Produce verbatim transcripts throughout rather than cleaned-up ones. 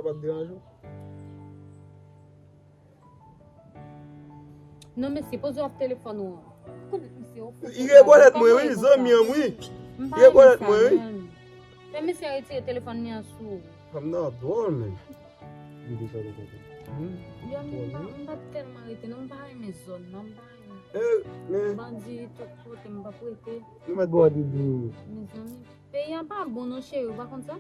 P ap deranje w? Non, mesye, poze w ap telefòn ou an. Ou konnen, mesye, ou fou. Li rekonèt mwen, wi, zanmi an m, wi. Li rekonèt mwen, wi. Fè mesye retire telefòn li an sou ou. Fanm nan dwòl, men. Yo, m pa, m pa tèlman rete, non, m pa renmen zòn nan, m pa renmen. Bandi tout kote, m p ap rete. Nou mèt ba w doudou. Mezanmi, peyi a pa bon, non, cheri, ou pa konn sa?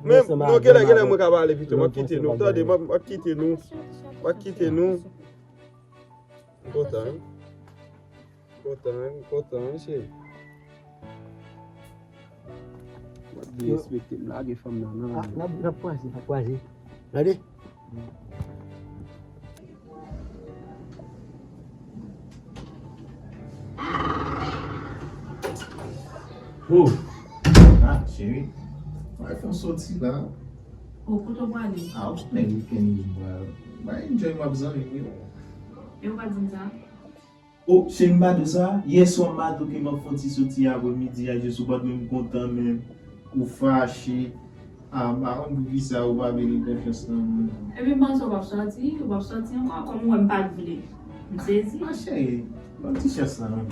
Men, non, genlè, genlè, mwen ka pale pito. M ap kite nou. Tande, m ap, m ap kite nou. M ap kite nou. M kontan, wi. M kontan, wi. M kontan, wi, cheri. M ap byen respekte m. Lage fanm nan, non. N ap, n ap kwaze, n ap kwaze. Gade. Oh! Ah, cheri. Mwen fè yon soti la. Oh, kote w prale? Ah, ou konnen wikenn yo, mwen. Mwen enjoy m ap zanmi m yo. E ou pa di m sa? Oh, cheri, m pa di w sa. Yè swa m pa di w ke m ap fè yon ti soti apre midi a, jis ou pa t menm kontan, men ou fache. Ah, m pa konn poukisa ou pa vin gen konfyans nan mwen. Ebyen, m panse ou p ap sòti, ou p ap sòti ankò, kòm ou wè m pa t vle. M sezi. Ma cheri, ban m ti chans la, non.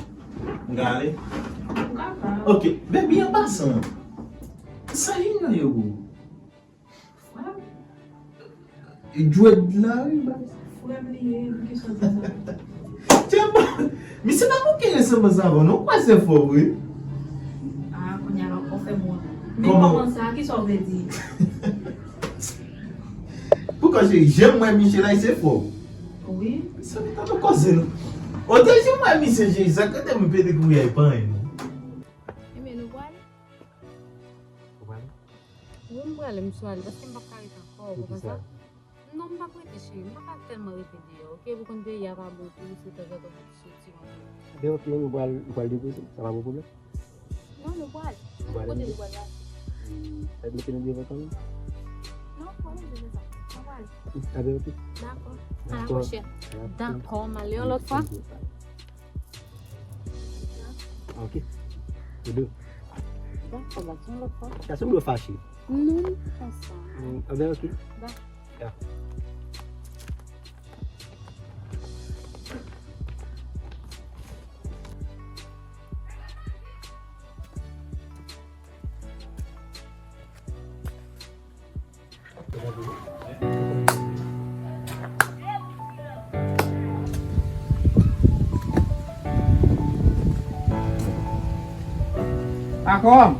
M ka ale? Ou kapab. Ok, baby, an pasan, sa junior yo pou ou? Frè m. E djwèt la, wi, baz. Frè m li ye, pou kisa w di sa? Tchemba, misye pa manke resanblans avè w, non, ou kwè se fò vre? Ah, kounye a la, ou fè m wont. Men kòman sa, kisa w vle di? Poukò cheri, janm wè Michel la, se fò. Wi. Sa ki tankou koze nou. Ote janm wè misye cheri, sa kote m pete kouri ay pa anyen non. Ebyen nou pral? Ou pral? Wi, m prale, m sou ale, paske m p ap ka rete ankò, ou konprann sa? Non, m p ap rete, cheri, m pa ka tèlman rete deyò, oke? Ou konn peyi a pa bon tou, se tanzantan pou m soti yon kou. Ben, oke, m pral, m pral depoze, sa pa gen pwoblèm. Non, nou pral. Kote nou pral la? Sa mete nou devan kanmenm? Non, pran nou devan sa. Nou pral. A ben, oke. Dakò. A la pwochèn. Dakò, m ale yon lòt fwa. Ok. Toudou. Dakò, bati yon lòt fwa. Sa sanble w fache. Non, m pa sa. Anben, ok. Dakò. Akòm!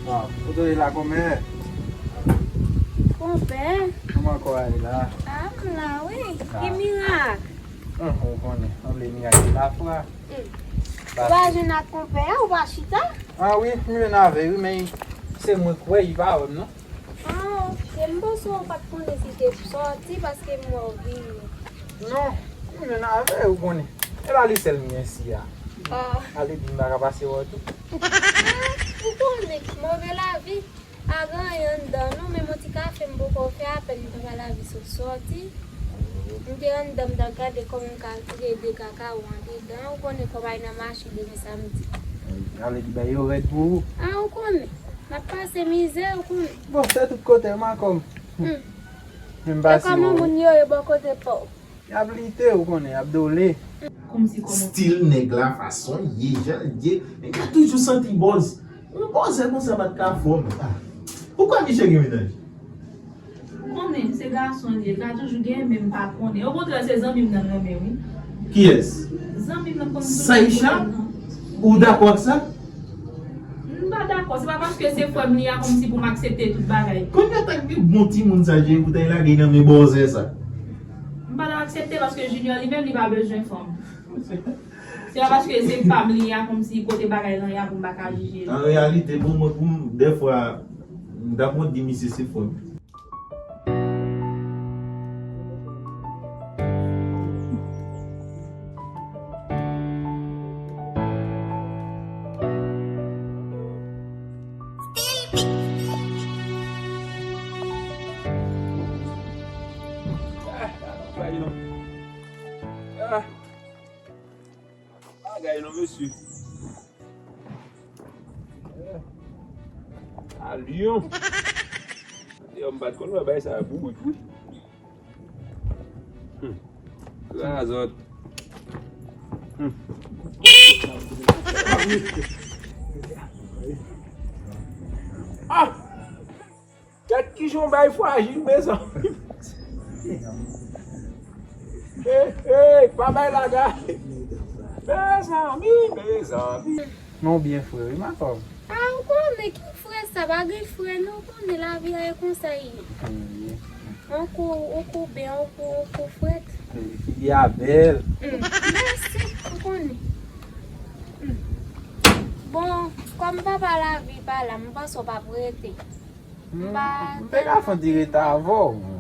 Ah, ou te la kòmè? Konpè. Kòman kò a ye la? Ah, m la wi. Ki mirak? Hum, ou konnen, sanble mirak de lafwa. Ou pa jwenn ak konpè a, ou pa chita? Ah wi, m jwenn avè l wi, men se mwen k wè, li pa wè m non. Ah, ok. M panse w pa t konnen si te sòti paske m wè w vini. Non, m jwenn avè l, ou konnen. E pa li sèl m gen isi a. Ah. Ale di m pa ka pase wè w tou. Ah, ou konnen, move lavi. Pa gen anyen anndan non, menm yon ti kafe m poko fè, apèn m t ap al lavi sot sòti. M te anndan, m t ap gade kòman m ka tire de kaka ou andedan. Ou konnen kòm ay nan mache demen samdi. Ale di bay yo rèd pou ou. Ah, ou konnen. M ap pase mizè, ou konnen. Bon, se tout kote, m a kòm. Hmm. Men m pase. E kòman moun yo ye bò kote pa w? Y ap lite, ou konnen, y ap dole. Still nèg la, fason l ye, jan l ye, nèg la toujou santi bòz. Yon bòzè konsa pa t ka fò m. Ah. Ou kwè Michel gen mennaj? Ou konnen, se gason l ye, l ka toujou genyen, men m pa konnen. Okontrè, se zanmi m nan l renmen, wi. Kiyès? Zanmi m nan konn toujou. Saïcha? Ou dakò ak sa? M pa dakò, se pa paske se frè m li a kòmsi pou m aksepte tout bagay. Kounye a ta gen bon timoun sa, Jay, pou ta lage nan men bòzè sa. M pa t ap aksepte paske Junior li menm li pa bezwen fanm. Se pa paske se pa m li a kòmsi kote bagay lan ye a pou m pa ka jije li. An reyalite, pou mwen, pou m, dèfwa, m ta konn di misye se frè m. Bagay non, mesye. A Lyon. Yo, m pa t konn wè bagay sa a bourik wi. Hmm. Razòt. Hmm. Ah! Gad kijan yon bagay frajil, mezanmi. Hey, hey, pa bay lagay. Mezanmi, mezanmi. Men w byen fre wi, madanm. A, ou konnen ki frè sa, pa gen frè non, ou konnen lavi a e konsa l ye. Wi. On kou, on kou byen, on kou, on kou frèt. Fi a bèl. Mm, mèsi, ou konnen. Mm. Bon, kòm papa lavi pa la, m panse w p ap rete. M pa... M te ka fè yon ti rete avè w.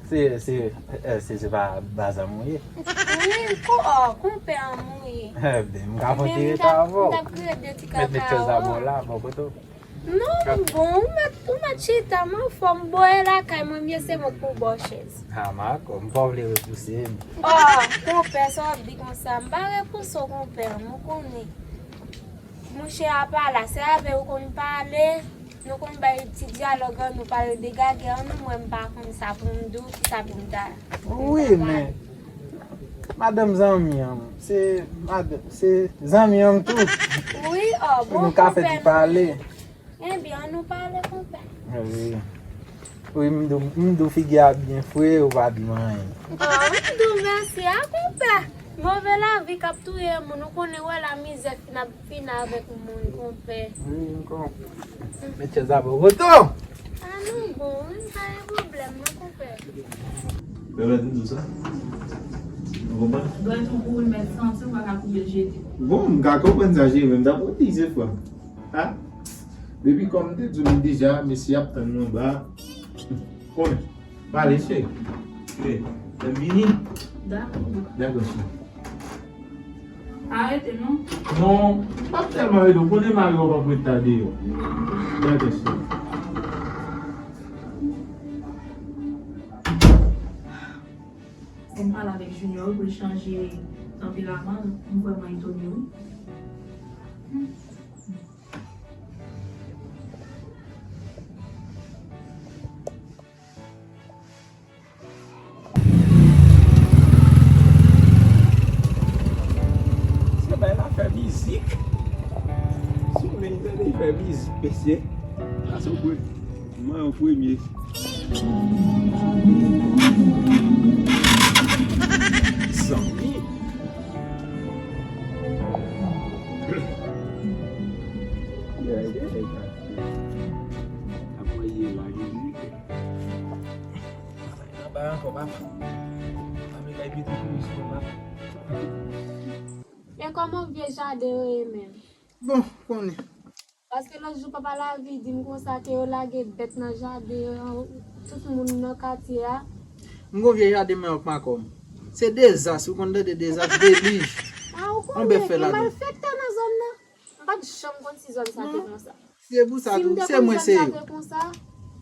Se, se, eh, se, se pa bazanm ou ye? Wi, ko, oh, konpè an mwen ye. Eben, m ka fè yon ti rete avè w. M t ap kreye de ti kaka. Met, met chèz la bò la, bò kote w. Non, m bon, ou mèt, ou mèt chita, m anfòm, bò e lakay mwen, m ye se mwen k pou ba w chèz. Ha, Marco, m pa vle repouse m. Oh, konpè, sa w ap di konsa, m pa repouse w, konpè, m konnen. Mouche a pa la, se avè w konn pale, nou konn bay ti dyalòg an, nou pale de gagè an, nou, mwen m pa konn sa pou m di w, kisa pou m ta, pou m ta pale. Wi, men madanm zanmi an, se madanm, se zanmi an tou. Wi, oh, bon, nou ka fè ti pale. Ebyen, ann nou pale, konpè. Wi. Wi, m di w, m di w figi a byen fre, ou pa di m anyen. Oh, m di w mèsi a, konpè. Move lavi k ap touye moun, ou konnen wè la mizè fin ap fin avèk moun, konpè. Wi, m konprann. Met chèz la bò kote w. A nou bon, wi, m pa gen pwoblèm non, konpè. Bèbè, di m sa. Ou konprann? Dwèt ou kouri mèt santi, ou pa ka koupe l jete. Bon, m ka konprann sa, cheri, men m t ap di se fwa. Ha? Depi kòm m te di w li deja, mesye ap tann nou anba. Konnen. Pale, cheri. Wi. Lè m vini. Dakò. Dakò, cheri. Pa rete, non? Non, m p ap tèlman rete. Ou konnen mari w p ap ret ta deyò. Dakò, cheri. Bon, m pale avèk Junior pou l chanje tanperaman l, m vrèman etone, wi. Se bay la fè mizik. Si w vin tande fè mizik, mesye. Sa se w premye. Mwen an premye. Zanmi. Anba ankò, papa. Papa, kay piti pou misyon, papa. Men kòman vye jaden yo ye menm? Bon, konnen. Paske lòt jou papa Lavi di m konsa ke yo lage bèt nan jaden an, tout moun nan katye a. M gon vye jaden mwen ak makòm. Se dezas, ou konn tande dezas, delij. A, ou konnen gen malfektè nan zòn nan. M pa t janm konn si zòn sa te konsa. Se pou sa tou, se mwen se yo. Si m te konn zòn sa te konsa,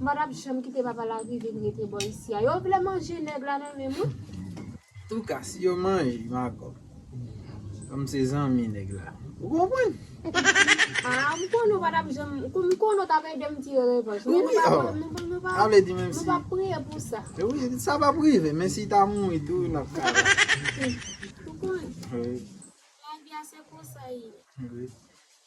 m pa t ap janm kite papa Lavi vin rete bò isi a. Yo vle manje nèg la nan men m, wi. Touka, si yo manje, makòm. Kòm se zanmi nèg la. Ou konprann? A, m konnen w pa t ap janm, m konnen w t ap ede m tire revanch. Men nou pa, nou pa, nou pa, nou pa priye pou sa. Wi, sa p ap rive, men si ta mouri tou, n ap ka. Ou konn. Wi. Lavi a se konsa l ye. Wi.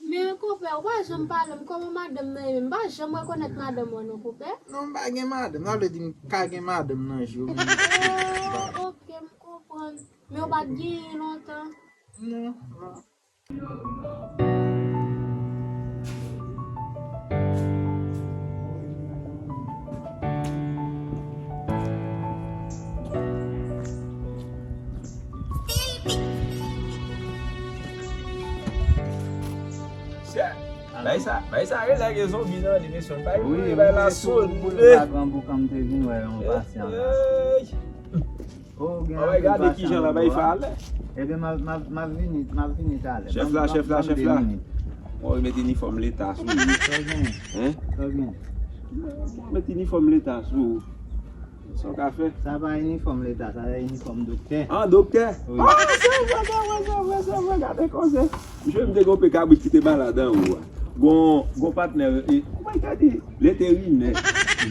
Men konpè, ou pa janm pale m kòman madanm nan ye menm. M pa janm rekonèt madanm ou non, konpè. Non, m pa gen madanm. Sa vle di m ka gen madanm nan jou. Oh, ok, m konprann. Men ou pa t genyen lontan. Non, non. Bay sa, bay sa, e lage zonbi nan li, mesye, bay, wi, bay la sonde. Wi, se pou, pou l pa gran boukan m te vin wè yon pasyan la. Oh, gen anpil pasyan. Gade kijan la bay falè. Ebyen, m ap, m ap, m ap vini, m ap vini talè. Chèf la, chèf la, chèf la. Mwen remèt inifòm leta sou ou. Sa w gen? Hein? Sa w gen? Mwen remèt inifòm leta sou ou. Sa w ka fè? Sa pa inifòm leta, sa se inifòm doktè. Ah, doktè? Wi. Ah, se vre, se vre, se vre, se vre, gade koze. Misye m te gen yon pe kabrit ki te malad anwo a. Gon, gon patnè, e, kòman yo ka di? Leterinè.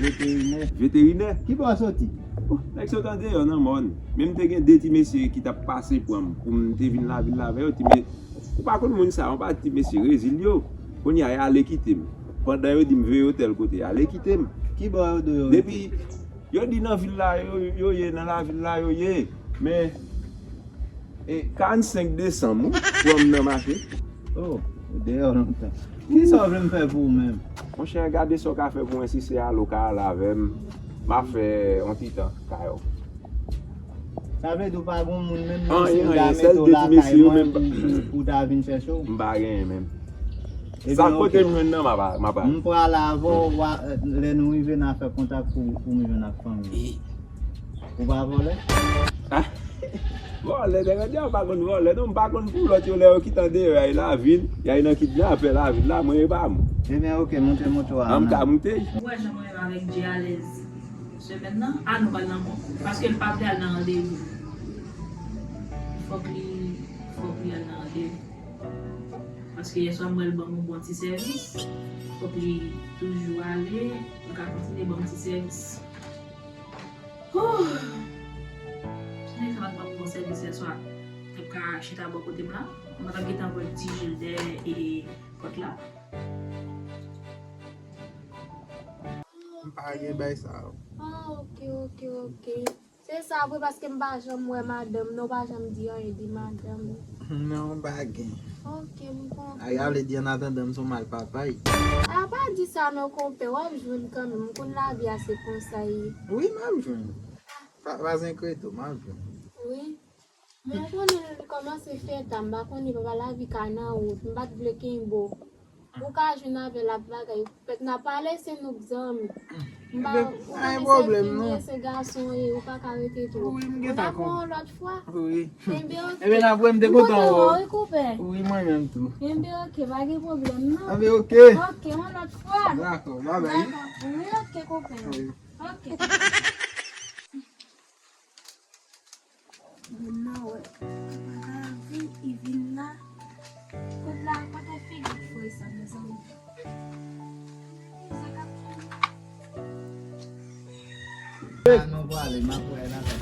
Veterinè. Veterinè. Ki bò w soti? Oh, nèg sot andeyò nan mòn. Men m te gen de ti mesye ki t ap pase pran m pou m te vin lavil la avè yo. Ti me-, ou pa konn moun sa yo, yon pa ti mesye rezil yo. Kounye a, y ale kite m. Pandan yo di m veye yo tèl kote, y ale kite m. Ki bò yo do yo rete? Depi yo di nan vil la yo, yo ye, nan lavil la yo ye. Men, e, karannsenk desanm, wi, pran m nan mache. Oh, ou deyò lontan. Kisa w vle m fè pou ou menm? Monchè, gade sa w ka fè pou mwen, si se ale w ka ale avè m. M a fè yon ti tan kay ou. Sa vle di w pa gon moun menm nan Anyen, anyen, sèl de ti mesye yo menm. Pou ta vin chèche w? M pa genyen menm. Ebyen, sa kote m jwenn nan, m a pa, m a pa. M pral avè w, wa-, lè nou rive, n a fè kontak pou, pou m jwenn ak fanmi. Ou pa vòlè? Ah. Vòlè, nèg an di a pa konn vòlè, non, m pa konn pou lòt yo, lè yo kite andeyò, y al lavil, y al nan kidnapè lavil la, mwen e pa m. Ebyen, oke, moute moto a. An m ka moute? Ou wè jan mwen menm avèk Dje alèz semèn nan? A, nou pral nan mòn. Paske l pa vle al nan randevou. Fòk li, fòk li al nan randevou. Paske yèswa m wè l ban m yon bon ti sèvis. Fòk li toujou ale, m ka kontinye ban m ti sèvis. Huh! Si nèg sa pa t ban m bon sèvis yèswa, m t ap ka chita bò kote m la. M pa t ap gentan wè Ti Jil dèyè, e, e, pòt la. M pa gen bay sa yo. Ah, oke, oke, oke. Se sa vre, paske m pa janm wè madanm nan, ou pa janm di anyen de madanm ou. Non, m pa gen. Oke, m konprann. Aya vle di annatandan m se yon mal papay. A, pa di sa non, konpè, w ap jwenn kanmenm. M konn lavi a se konsa ye. Wi, m ap jwenn. Pa, pa zenkreto, m ap jwenn. Wi. Men w konnen l kòmanse fè ta, m pa konnen papa lavi ka nan wout, m pa t vle kenbe w. Ou ka jwenn avè l ap bagay, pèt n ap pale se nou k zanmi. M pa, ou konnen se fi m ye, se gason ye, ou pa ka rete twòp. Wi, m gentan konprann. N ap wè yon lòt fwa. Wi. Enben, oke. Enben, n ap wè, m te kontan wè w. M kontan wè w, wi, konpè. Wi, mwen menm tou. Enben, oke, pa gen pwoblèm, non. Enben, oke. Oke, yon lòt fwa. Dakò, babay. Dakò. Wi, oke, konpè. Wi. Oke. Moun nan wè. Papa lavi, li vin la. Kote la, kote figi frè sa, mezanmi? Sa k ap fè? Ah, non, pwale, m ap wè l ankò.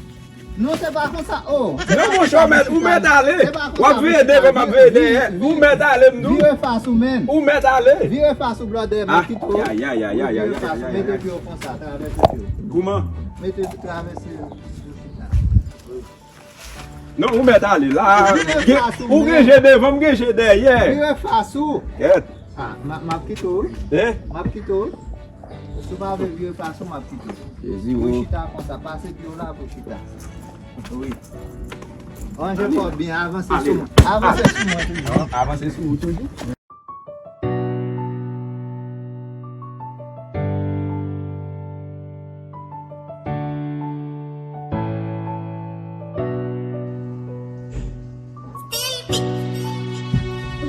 Non, se pa konsa. Oh, se pa konsa, monchè. Non, monchè, ou mèt, ou mèt ale. W ap veye devan, m ap veye dèyè. Ou mèt ale, m di w. Vire fas ou, menn. Ou mèt ale. Vire fas ou, blòdè, m ap kite w. Ay, ay, ay, ay, ay, ay, ay, ay, ay. Mete pye w konsa, travèse pye w. Kouman? Mete travèse pye w. Non, ou mèt ale la. Ou gen je devan, m gen je dèyè. Vire fas ou. Kèt. Ah, m a, m ap kite w, wi. Eh? M ap kite w, wi. Si w pa vle vire fas ou, m ap kite w. Jezi, wi. Pou chita konsa, pase pye w la pou chita. Wi. Ranje kò w byen, avanse sou mwen. Avanse sou mwen toujou. Avanse sou ou toujou.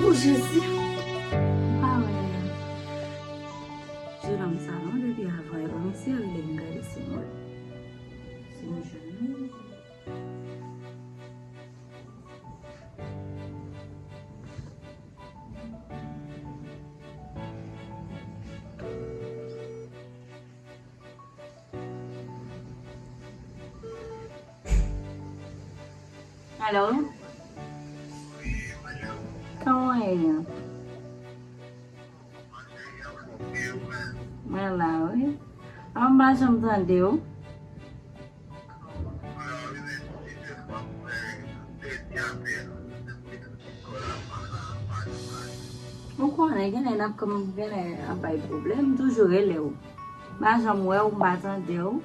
O Jezi! M pa wè jenòm sa non depi avan, e pa mesye l ye, m gade si m wè. Si m jwenn li. Alo? Kòman w ye? Mwen la, wi. An, m pa janm tande w. Ou konnen, genlè n ap, genlè ap bay pwoblèm, m toujou rele w. M pa janm wè w, m pa tande w.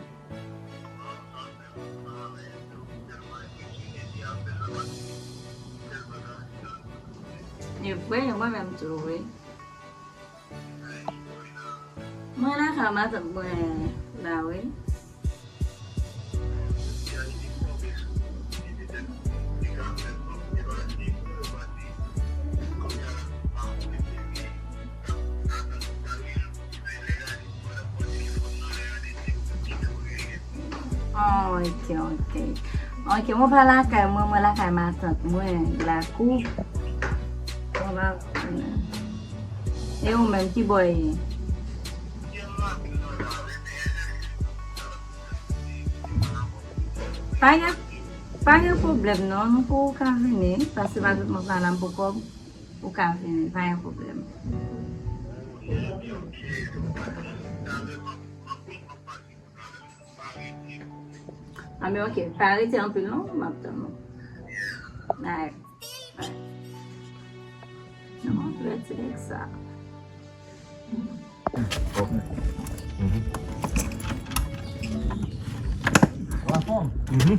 E vre, mwen menm tou, wi. Mwen lakay matant mwen la, wi. Oh, ok, ok. Ok, mwen pa lakay mwen, mwen lakay matant mwen, lakou. Mwen pa konnen. E ou menm, ki bò w ye? Pa gen, pa gen pwoblèm non, nou pou ou ka vini, paske pa tout moun ka la m pou kòb, ou ka vini, pa gen pwoblèm. A men ok, pa rete anpil non, m ap tann ou. Alright. Alright. Non, m ap rete ak sa. Anfòm? Mhm.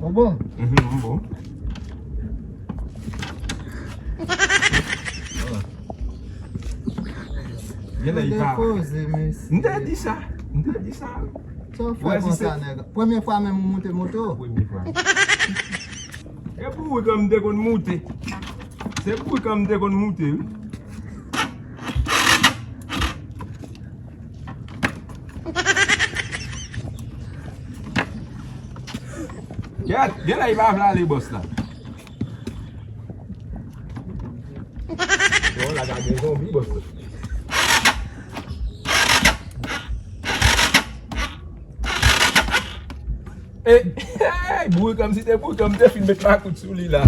Ou bon? Mhm, m bon. Genlè li pa. Depoze, mesye. M te di sa. M te di sa. Sa w fè konsa, nèg? Premye fwa menm ou moute moto? Premye fwa. E bourika m te konn moute. Se bourika m te konn moute, wi. Genlè, genlè li pa vle ale bòs la. Yo, la ka gen zonbi, bòs. E, hey, bourika m, si te bourika m, m te fin met makout sou li la.